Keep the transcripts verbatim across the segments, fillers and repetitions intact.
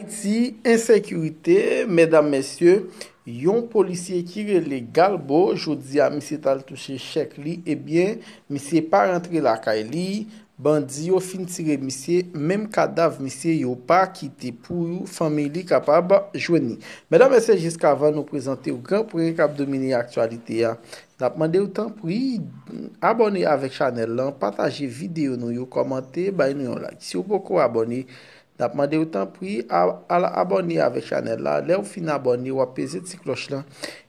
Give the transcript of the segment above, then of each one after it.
Ayiti, ensekirite, medam, mesye, yon polisye ki rele Galbo, jodi a misye t al touche chèk li, ebyen, misye pa rantre lakay li, bandi yo fin tire misye, menm kadav misye yo pa kite pou fanmi li kapab jwenn li. Medam, mesye, jiskavan nou prezante w gran pwen k ap domine aktyalite a, n ap mande w tanpri, abòne avèk chanèl lan, pataje videyo nou yo, kòmante, bay nou yon like. Si w poko abòne, n ap mande w tanpri, a-, al abòne avèk chanèl la. Lè w fin abòne, w ap peze ti klòch lan.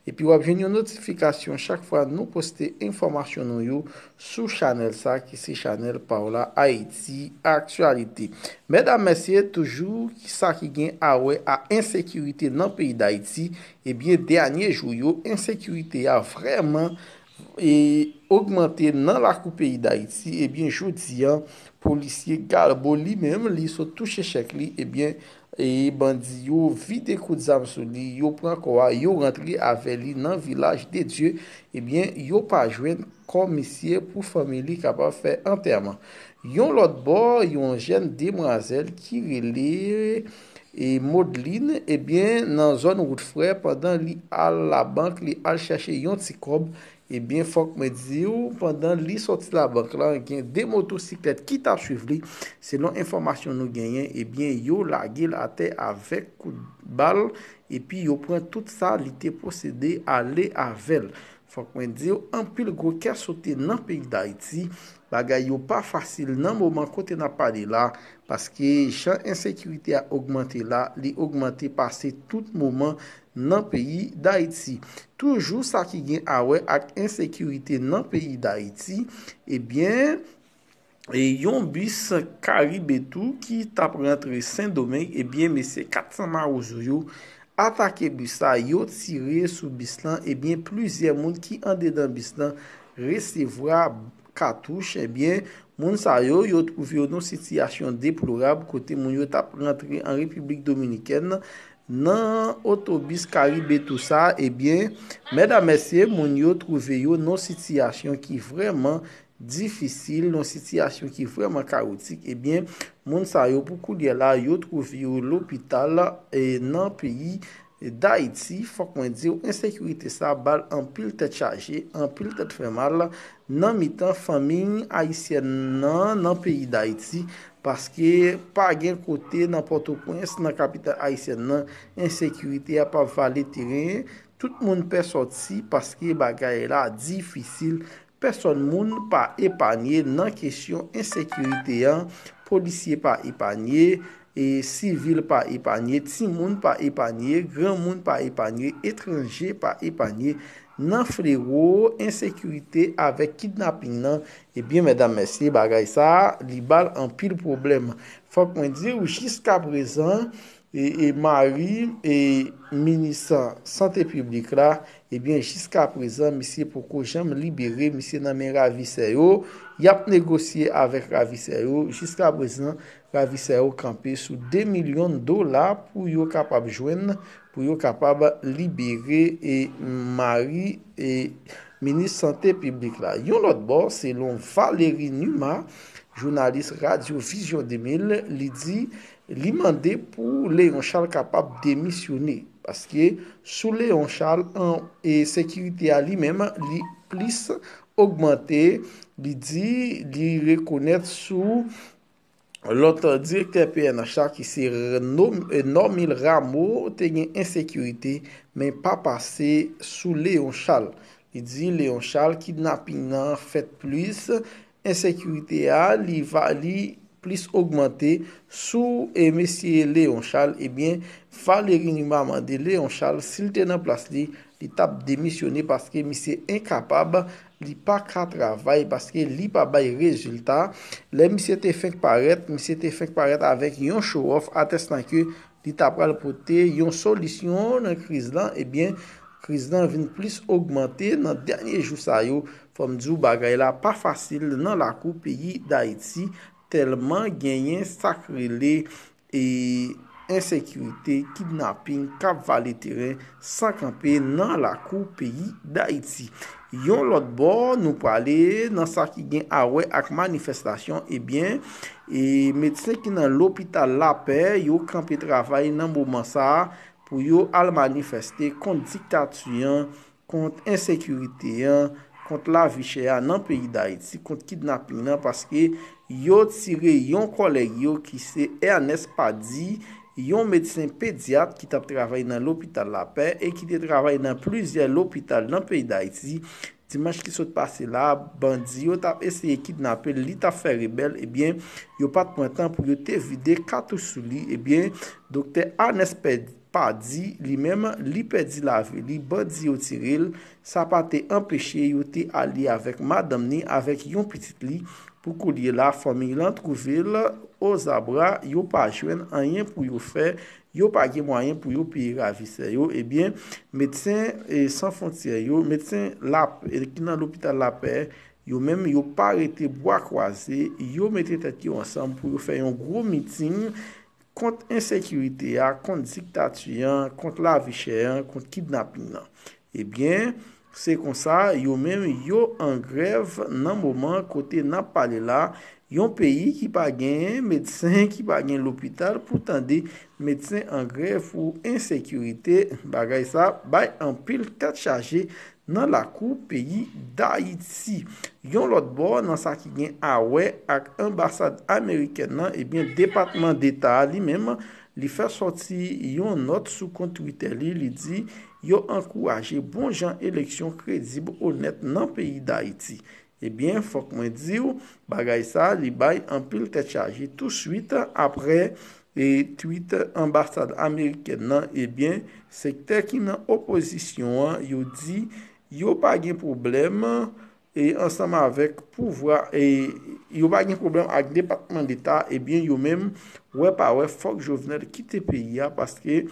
Epi w ap jwenn yon notifikasyon chak fwa nou poste enfòmasyon nou yo sou chanèl sa ki se chanèl pa w la, Ayiti Aktyalite. Medam, mesye, toujou sa ki gen a wè a ensekirite nan peyi Dayiti, ebyen, dènye jou yo, ensekirite a vrèman e ogmante nan lakou peyi Dayiti, ebyen, jodi a, polisye Galbo li menm, li sot touche chèk li, ebyen, e bandi yo vide kout zam sou li, yo pran kò a, yo rantre avè li nan Vilaj de Dye, ebyen, yo pa jwenn kò misye pou fanmi li kapab fè antèman. Yon lòt bò, yon jèn demwazèl ki rele e Modlin, ebyen, nan zòn Wout Frè, pandan li al labank, li al chèche yon ti kòb, ebyen, fòk mwen di w, pandan li sòti labank lan, gen de motosiklèt ki t ap swiv li. Selon enfòmasyon nou genyen, ebyen, yo lage l atè avèk kout bal, epi yo pran tout sa li te posede ale avè l. Fòk mwen di w, anpil gwo kè sote nan peyi Dayiti. Bagay yo pa fasil nan moman kote n ap pale la, paske jan ensekirite a ogmante la, li ogmante pase tout moman nan peyi Dayiti. Toujou sa ki gen a wè ak ensekirite nan peyi Dayiti, ebyen, e yon bis Karibe tou ki t ap rantre Sendomeng, ebyen, mesye kat san mawozo yo atake bis la, yo tire sou bis lan, ebyen, plizyè moun ki andedan bis lan resevwa katouch, ebyen, moun sa yo, yo twouve yo nan sitiyasyon deplorab, kote moun yo t ap rantre an Repiblik Dominikèn, nan otobis Karibe tou sa, ebyen, medam, mesye, moun yo twouve yo nan sitiyasyon ki vrèman difisil, nan sitiyasyon ki vrèman kawotik, ebyen, moun sa yo, pou koulye la, yo twouve yo lopital, e, nan peyi Dayiti. Fòk mwen di w, ensekirite sa ba l anpil tèt chaje, anpil tèt fè mal nan mitan fanmi ayisyèn nan, nan peyi Dayiti, paske pa gen kote nan Pòtoprens, nan kapital ayisyèn nan, ensekirite a p ap vale teren. Tout moun pè sòti paske bagay la difisil. Pèsòn moun pa epanye nan kesyon ensekirite a. Polisye pa epanye, e sivil pa epanye, timoun pa epanye, granmoun pa epanye, etranje pa epanye. Nan flewo ensekirite avèk kidnaping nan, ebyen, medam, mesye, bagay sa a, li ba l anpil pwoblèm. Fòk mwen di w, jiska prezan, e, e mari, e minis sante piblik la, ebyen, jiska prezan, misye poko janm libere, misye nan men ravisè yo. Y ap negosye avèk ravisè yo. Jiska prezan, ravisè yo kanpe sou de milyon dola pou yo kapab jwenn, pou yo kapab libere, e mari, e minis sante piblik la. Yon lòt bò, selon Valéry Numa, jounalis Radyo Vizyon de mil, li di, li mande pou Léon Charles kapab demisyone. Paske sou Léon Charles, an, e sekirite a li menm, li plis ogmante, li di, li rekonèt sou lòt direktè P N H la ki se Nom-, e, Normil Rameau te gen ensekirite, men pa pase sou Léon Charles. Li di Léon Charles, kidnaping nan fèt plis, ensekirite a, li va, li plis ogmante sou, e, mesye Léon Charles, ebyen, Valéry Numa mande Léon Charles, si l te nan plas li, li t ap demisyone paske misye enkapab, li pa ka travay paske li pa bay rezilta. Lè misye te fenk parèt, misye te fenk parèt avèk yon show off, atestan ke li ta pral pote yon solisyon nan kriz lan, ebyen, kriz lan vin plis ogmante nan dènye jou sa yo. Fò m di w, bagay la pa fasil nan lakou peyi Dayiti, tèlman genyen sa k rele, e, ensekirite, kidnaping k ap vale teren san kanpe nan lakou peyi Dayiti. Yon lòt bò, nou prale nan sa ki gen a wè ak manifestasyon, ebyen, e medsen ki nan lopital Lapè, yo kanpe travay nan moman sa a pou yo al manifeste kont diktati an, kont ensekirite an, kont lavi chè a nan peyi Dayiti, kont kidnaping nan, paske yo tire yon kòlèg yo ki se Ernest Pady, yon medsen pedyat ki t ap travay nan lopital Lapè e ki te travay nan plizyè lopital nan peyi Dayiti. Dimanch ki sot pase la, bandi yo t ap eseye kidnape l, li t ap fè rebèl, ebyen, yo pa t pran tan pou yo te vide katouch sou li, ebyen, doktè Ernest Pady, li menm, li pèdi lavi li, bandi yo tire l, sa pa te anpeche yo te ale avèk madanm ni, avèk yon pitit li. Pou koulye la, fanmiy lan twouve l ozabra, yo pa jwenn anyen pou yo fè, yo pa gen mwayen pou yo peye ravisè yo. Ebyen, medsen e, san fwontyè yo, medsen Lapè, ki nan lopital Lapè, yo menm, yo pa rete bwa kwaze, yo mete tèt yo ansanm pou yo fè yon gwo miting kont ensekirite a, kont diktati an, kont lavi chè an, kont kidnaping nan. Ebyen, se konsa, yo menm, yo an grèv nan moman kote n ap pale la, yon peyi ki pa gen medsen, ki pa gen lopital, pou tande medsen an grèv pou ensekirite, bagay sa bay anpil tèt chaje nan lakou peyi Dayiti. Yon lòt bò, nan sa ki gen a wè ak anbasad amerikèn nan, ebyen, Depatman Deta a li menm, li fè sòti yon nòt sou kont Twitter li, li di yo ankouraje bon jan eleksyon kredib, onèt nan peyi Dayiti. Ebyen, fòk mwen di w, bagay sa, li bay anpil tèt chaje. Touswit apre e tweet anbasad amerikèn nan, ebyen, sektè ki nan opozisyon an, yo di yo pa gen pwoblèm e ansanm avèk pouvwa, e yo pa gen pwoblèm ak Depatman Deta, ebyen, yo menm, wè pa wè, fòk Jovenel kite peyi a, paske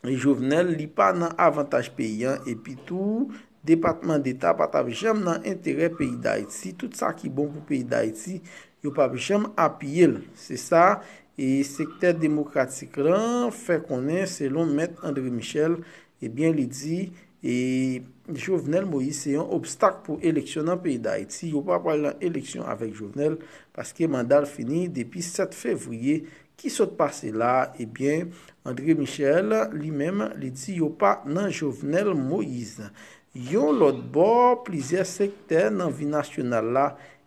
Jovenel, li pa nan avantaj peyi an, epi tou, Depatman Deta pa t ap janm nan enterè peyi Dayiti. Tout sa ki bon pou peyi Dayiti, yo p ap janm apiye l. Se sa, e sektè demokratik lan fè konnen, selon Mèt André Michel, ebyen, li di, e Jovenel Moïse se yon obstak pou eleksyon nan peyi Dayiti. Yo pa pral nan eleksyon avèk Jovenel, paske manda l fini depi sèt fevriye ki sot pase la, ebyen, André Michel, li menm, li di yo pa nan Jovenel Moïse. Yon lòt bò, plizyè sektè nan vi nasyonal la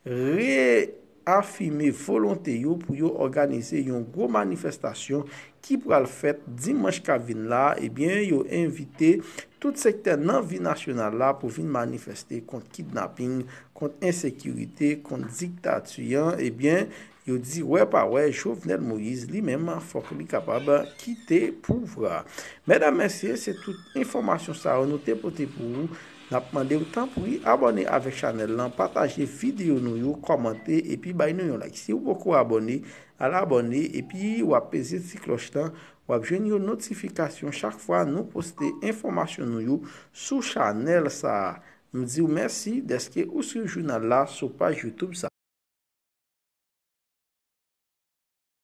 reafime volonte yo pou yo òganize yon gwo manifestasyon ki pral fèt dimanch k ap vin la. Ebyen, yo envite tout sektè nan vi nasyonal la pou vin manifeste kont kidnaping, kont ensekirite, kont diktati an. Ebyen, yo di wè pa wè, Jovenel Moïse, li menm, fòk li kapab kite pouvwa. Medam, mesye, se tout enfòmasyon sa yo nou te pote pou ou. N ap mande w, tanpri, abòne avèk chanèl lan, pataje videyo nou yo, kòmante, epi bay nou yon like. Si w poko abòne, al abòne, epi w ap peze ti klòch lan, w ap jwenn yon notifikasyon chak fwa nou poste enfòmasyon nou yo sou chanèl sa a. M di w mèsi dèske ou swiv jounal la sou paj YouTube sa.